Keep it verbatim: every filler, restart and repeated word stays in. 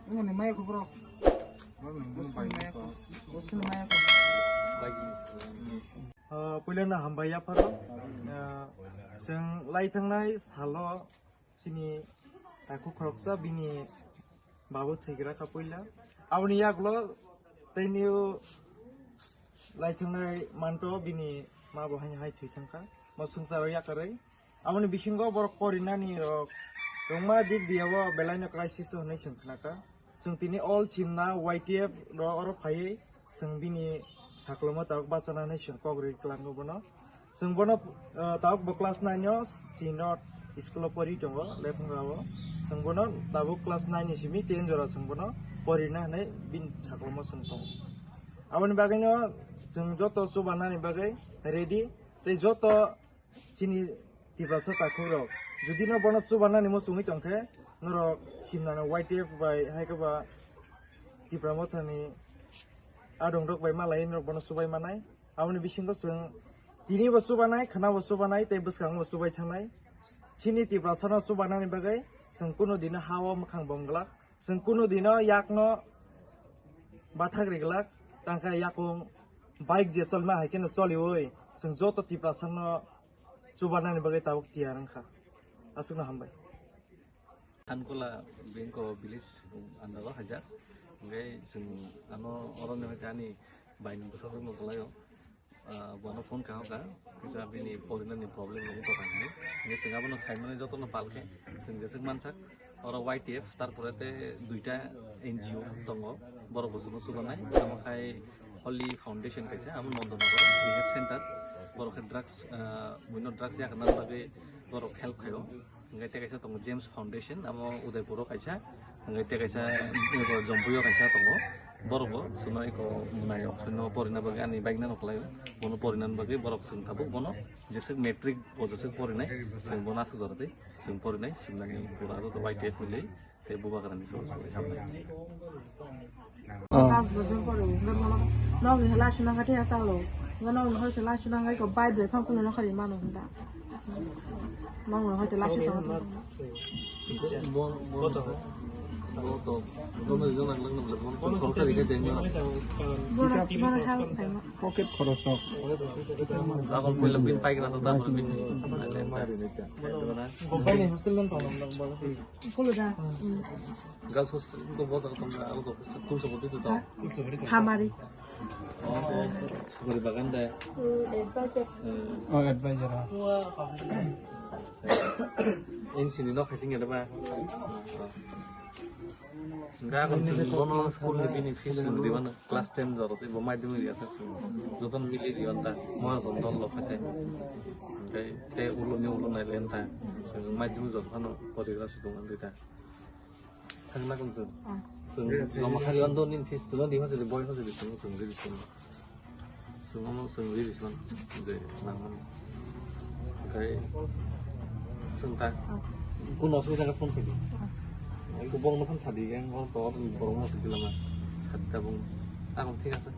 Ini nih, maya kubro. Bosni maya kubro. Bosni maya kubro. Ah, puila na hambai yapharo. Ah, chwng lai thangnai salo chini takhuk khoroksa bini babu thwigra kha puila. Aboni yagulo tei nio lai thangnai manto bini ma bo haino hai thwi thangkha. Mo swngcharo yakarwi. Aboni bisingo borok porinani rok kwbangma dik diya o belai no crisis o hinwi chwng khnakha. Chwng tini all chimna Y T F rok oro phaiwi chwng bini saklomo tabuk bachana hinwi chwng kok rwi twlango bono. Chwng bono, ah, tabuk bo class nine o Synod school o pori tongo, Lephungra o. Chwng bono tabuk class nine ni simi ten jora chwng bono porina hinwi bini saklomo chwng tongo. Aboni bagwi no chwng joto chubanani bagwi ready, tei joto chini Tiprasa takhuk rok, jodi no bono chubanani muchungwi tongkhe, norok simnano Y T F bai hai khe ba Tipra Mothani adong rok bai malai norok bono chubai manai. Aboni bisingo chwng tini bo chubanai, khwna bo chubanai, tei bwskango bo chubai thangnai. Chini Tiprasa no chubanani bagwi chwng kunu dino ha o mwkhang bom glak, chwng kunu dino yak no bathak ri glak, tangkhe yakung bike je cholma hai kheno choliwi chwng joto Tiprasa no chubanani bagwi tabuk tiyar wngkha. Aswkno hambai. Thankola bengko village under o haijak. Hingke chwng ano oro ni hwnkhe ani bai ni bwsajwk no kwlaio. Ah, bono phone kaha kha, kisa bini porinani problem rok wngkha hinwi. Hingke chwng abono saimani jotono palkhe chwng jeswk mansak. Oro Y T F, tarpore te duita N G O tongo, borok bo chwngno chubanai. Amo khai Holy Foundation kaisa, amo Nandanagar Rehab Center, borok khe drugs, ah, buino drugs yakarna bagwi borok help khaio. Hingke te kaisa tongo James Foundation, amo Udaipur o kaisa, hingke te kaisa eko Jampui o kaisa tongo. Borok bo chwngno eko mwnai option no porina bagwi ani bike no kwlaio, bono porina bagwi borok chwng tabuk bono jeswk matric bo jeswk porinai, chwng bono aswk jora twi. Chwng porinai simnani pura aro to Y T F milwi tei bubagrani soro soro hamnai. Oh. Paanch bojor pore, hwnkhe bono nokni hwla aswk nangkha, tei asalo. Hwnkhe nokni hoi hwla aswk nangkha, eko bike bai phang kulo nokha ri mano hwnda. Nokni hoi hwla aswk tongkha. Bo, bo to, bo to, bo to, bo to, bo to, bo to, bo to, Bono, bono help khaima. Pocket khorok sok. Abang puila bin paikna to tamo bin. Gopani hostel nang tong nang bolo. Kolo da. Girls hostel ko bosa ko tong na, ako hostel kum saboti to tong. Hamari. Oh, suguri bagan da. Hmm, advisor. Hmm. Oh, advisor, ha. N C ni nok khaising ada ba. Hingke ang chwng bono school ni bini fees chwng ribana class ten jora tei bo madhyamik riyasa chwng jotono mili ribana da mahajon dol rok hai tei. Hingke tei ulo ni ulo nai lenta chwng madhyamik jora phano porigra si tong wngwi ta. Thangna kung chwng. Chwng joma khari ando nini fees chwng di hosiri boy hosiri chwng chwng di chwng. Chwng omo chwng riri song je nangmani. Okai chwng ta kuno aswk jaga phone khaidi. Ang kubong no phone sadi yang o to borok no sidi lama sadi tabung. Ang thik ase.